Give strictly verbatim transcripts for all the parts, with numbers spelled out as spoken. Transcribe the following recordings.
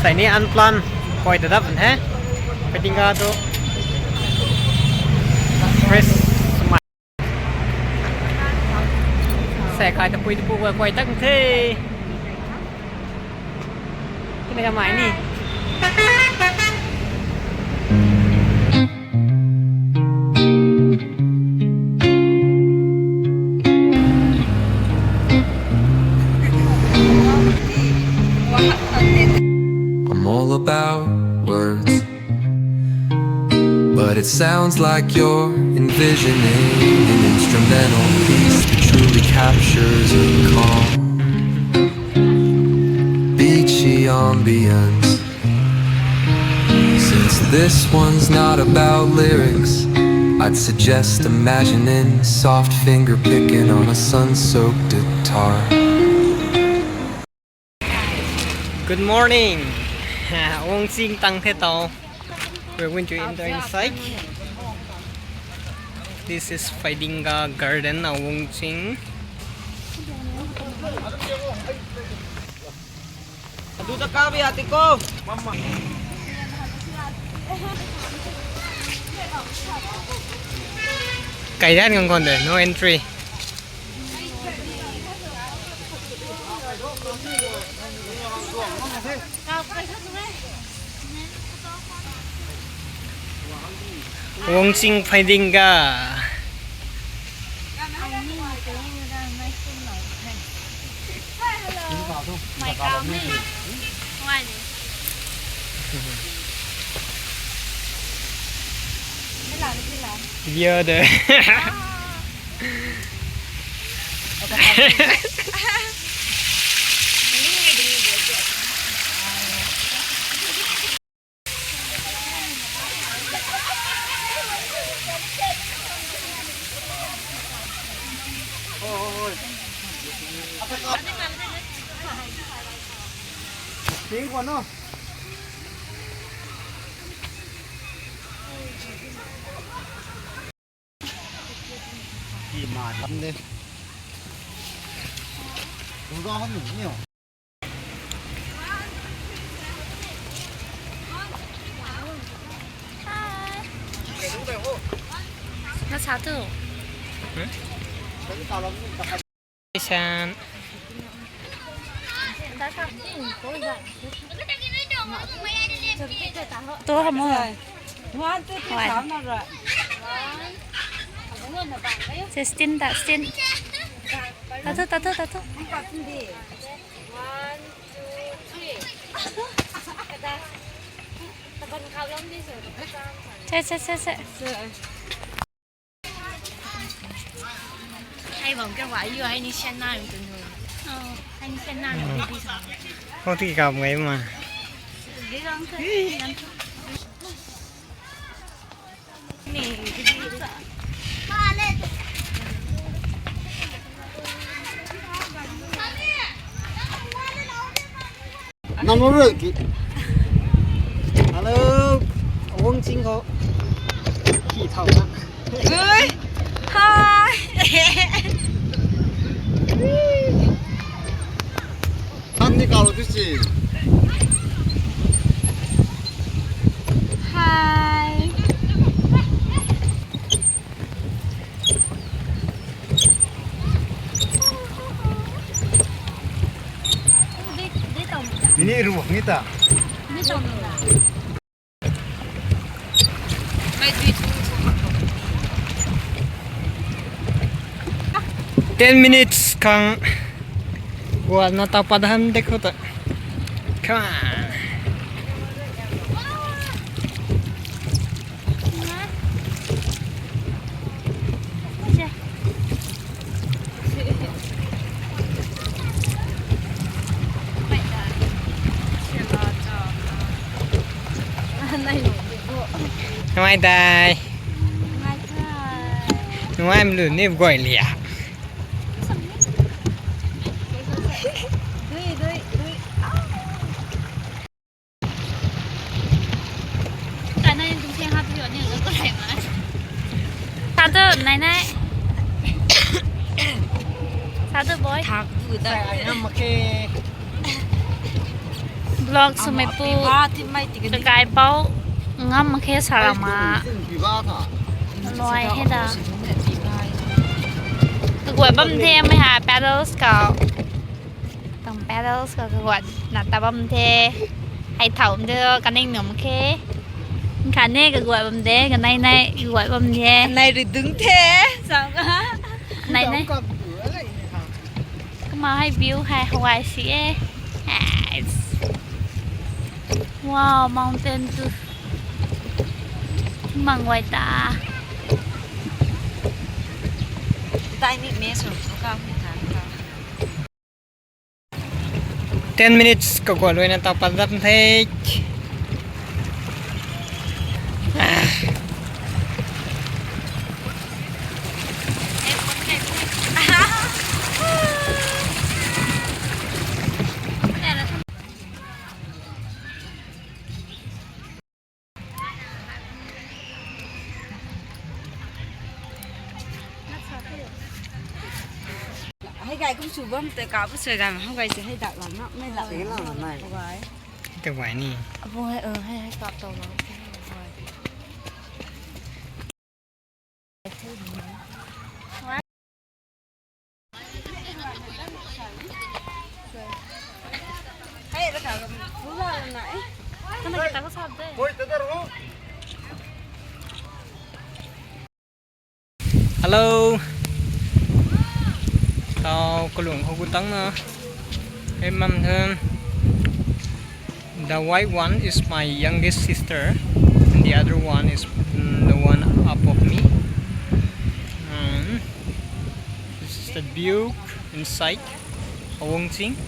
Ai ni unplan koi ta dap he. Phaidingga tu Christmas. Sa kai ta pui ta pu koi tak the. Kina ka mai ni. I'm all about words, but it sounds like you're envisioning an instrumental piece that truly captures a calm, beachy ambience. Since this one's not about lyrics, I'd suggest imagining soft finger picking on a sun-soaked guitar. Good morning. Wongching tang the tau. We're going to enter inside. This is Phaidingga Garden, Wongching. Kaidan kang kon de, no entry. Wongching Phaidingga. Video de. Na sa tu. San. Tu hamo. One, two, three, sound na ra. Sixteen ta, sixteen. Tatu, tatu, tatu. One, two, three. Che, che, che, che. Ai bam ke wa yu ai ni sian na tu nu. Ai ni sian na tu di sa. Kau ti kap ngai ma. Di rang ke. Ni di sa. Nang rui ki. Hello, Wongching ho. Ki thau na. Ui. Hi. Nang ni kau tu si. Hi. Mini ruak ni ta. Ten minutes khang. Gua na ta padan dekho ta. Come on. Nai dai. Nai lu ni goi lia. Satu, nai nai. Satu, boy. Thak tu da. Sai ai ngam mak khe. Vlog swmei pu, kakai pou ngam mak khe sa rama. Luai he da. Kaguay bam the mei ha paddles khou. Tang paddles khou kaguay na ta bam the. Hei thau de kaning num khe. Kane kaguay bam de, kanei nei kaguay bam de. Nei rui dungc the. Sa ka. Nei nei. Kumna hei view hei how I see e. Yes. Wow, mountain tu. Mang guay ta. Tiny mess of. Ten minutes kaguay luaina tau pat dam the. Hei gay kum sw bam tei kap sw gay ma hou gay se hei dak lang na mei dak. Tei lang na nai. Guay. Tei guay ni. Abu hei, uh, hei, hei kap tau lang. Hello. Tau kalung khou gu tang na. Hey, mam the. The white one is my youngest sister, and the other one is, mm, the one up of me. Um, this is the view inside Awungching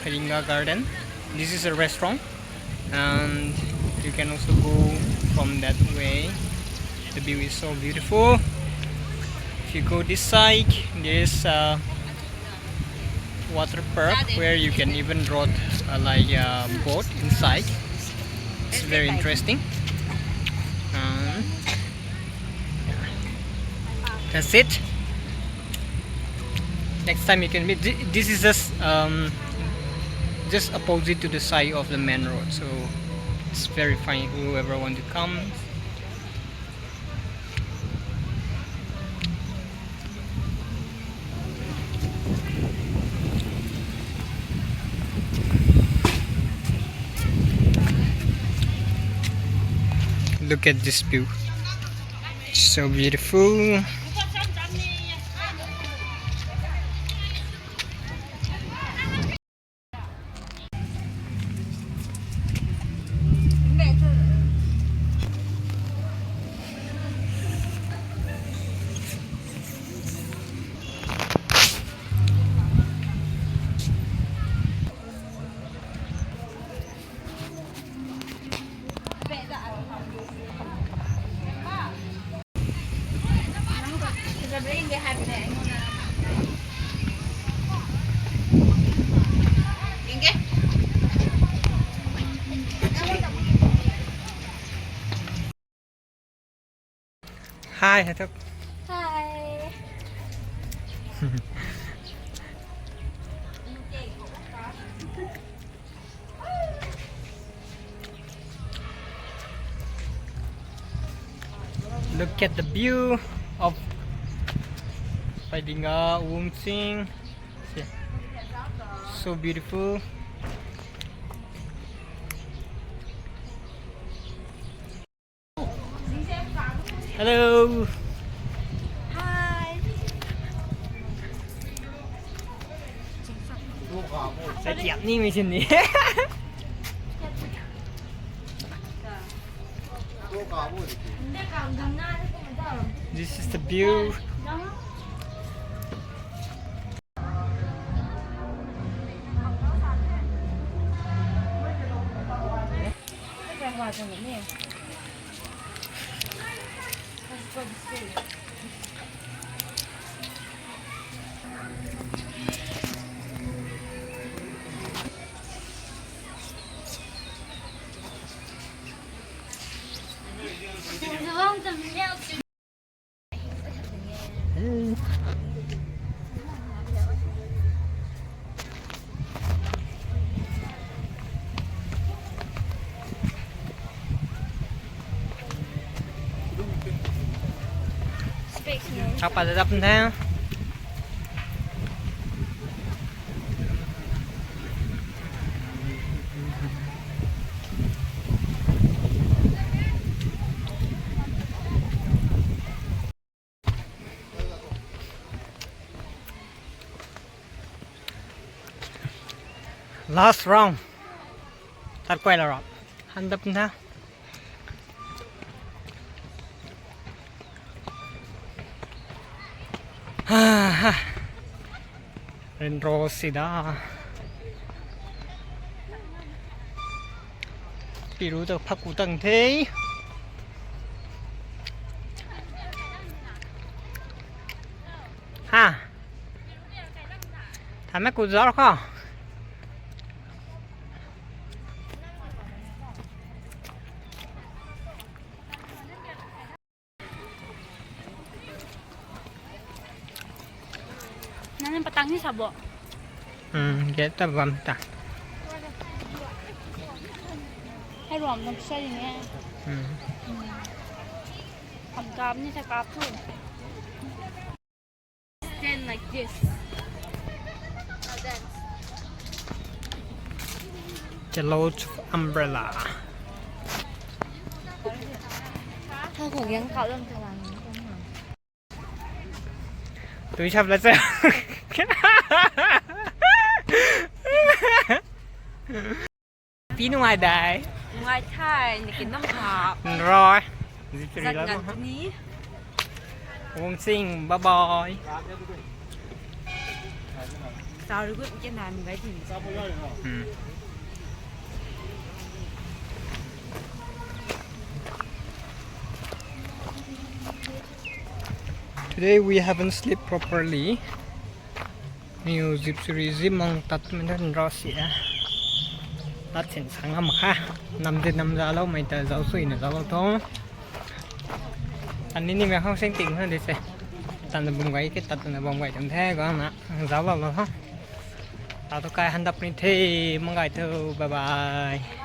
Phaidingga Garden. This is a restaurant, and you can also go from that way. The view is so beautiful. If you go this side, there is a water park where you can even ride, uh, like, a boat inside. It's very interesting. Um, that's it. Next time you can meet. Thi-, this is just, um, just opposite to the side of the main road, so it's very fine. Whoever want to come, look at this view. It's so beautiful. Hi, Hathuk. Hi. Look at the view of Phaidingga Awungching. See. So beautiful. Hello. Hi. Sa kiap ni mei sin ni. This is the view. Chak pat dap the. Last round. Tat kuay la ro. Han dap the. Rinro sida. Piru ta phaku tang the. Ha. Thame ku zar ko. Nang patang ni sabo. Hmm, get ta bam ta. Hei ruam nang sa ni. Hmm. Kam kam ni sa kap tu. Stand like this. Now dance. The Lord of Umbrella. Thang khou yang kau lam thalang. Tui sap la cha. Pi nungai dai. Nungai thai, ni kin nam ha. Roi. Zip siri la. Ngan ni. Wong sing, bye bye. Sorry, good, ken nan gai tin. Hmm. Today we haven't slept properly. Niw zip siri zip mang tat mei na ro si e. Tat sin sang am kha. Nam de nam zalou mei ta zau sui na zalou tho. Ani ni mei hang sing ting na de se. Tan na bum gai ke tat na bum gai tam the guang na. Zalou lou tho. Ta tu kai han dap ni the mang gai tho. Bye bye.